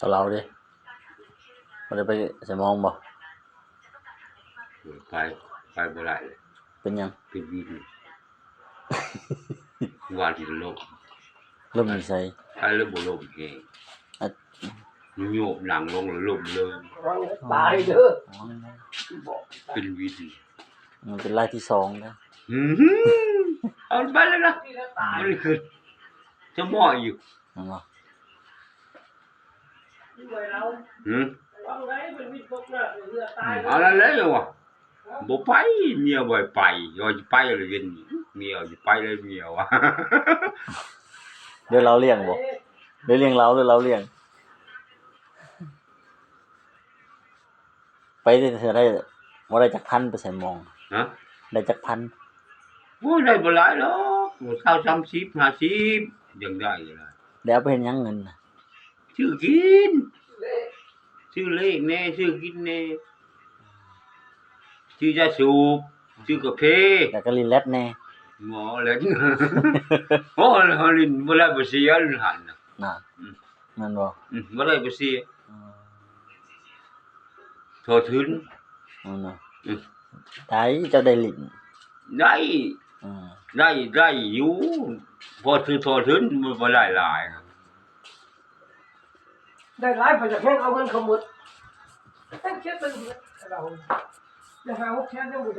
ເຂົາເລົ່າເດ້ ບໍ່ໄດ້ໄປໃສ່ມອງບໍ່? ໄປ ໄປບໍ່ໄດ້ເລີຍ. ເປັນຫຍັງ? ເປັນວິນ. ວ່າຊິລົ້ມ. ລົ້ມຢູ່ໃສ? ໄປແລ້ວບໍ່ລົ້ມແຮງ. ອະ ໂຍບຫຼັງລົງແລ້ວລົ້ມເລີຍ. ຕາຍເດີ. ເປັນວິນ. ມັນເປັນລາຍທີສອງແລ້ວ. ອື ເອົາໄປແລ້ວນະ. ມັນຄືສະໝໍຢູ່. ແມ່ນບໍ່? ຫື ເອົານັ້ນແຫຼະ ຍັງວ່າບໍ່ໄປ ເມຍບໍ່ໃຫ້ໄປ ວ່າຊິໄປແລ້ວເວັນນີ້ ເມຍຊິໄປແລ້ວ ເມຍວ່າ. ເດີລາວລ້ຽງບໍ່? ເດີລ້ຽງລາວ ເດີລາວລ້ຽງ. ໄປໄດ້ເທື່ອໄດ້ ບໍ່ໄດ້ຈັກພັນ ໄປໃສ່ມອງ? ຮະ? ໄດ້ຈັກພັນ? ໂອ້ຍ ໄດ້ບໍ່ຫຼາຍດອກ ຊາວ ສາມສິບ ຫ້າສິບ ຍັງໄດ້ຢູ່ນະ. ແລ້ວເອົາໄປເຮັດຫຍັງເງິນນະ? ຊື້ກິນ ຊື້ເລກແດ່ ຊື້ກິນແດ່ ຊື້ຢາສູບ ຊື້ກາເຟ ແລ້ວກໍຫຼິ້ນແລັດແດ່. ບໍ່ແລັດ ໂອ້ ເຮົາຫຼິ້ນບໍ່ໄດ້ບໍ່ເສຍຢູ່ຫັ້ນນະ. ນະ ອື ແມ່ນບໍ່? ອື ບໍ່ໄດ້ບໍ່ເສຍ. ອື ທໍ່ທຶນ. ແມ່ນບໍ່? ອື ໄດ້ ເຈົ້າໄດ້ຫຼິ້ນ. ໄດ້ ອື ໄດ້ ໄດ້ຢູ່ ພໍຖື ທໍ່ທຶນ ບໍ່ ບໍ່ໄດ້ຫຼາຍ. ໄດ້ຫຼາຍ ເພິ່ນຈະແຮງເອົາເງິນເຂົາໝົດ ແຮງເກັບໄປໝົດ ເຮົາ ຈະຫາຫົກແສນຍັງບໍ່ໄດ້.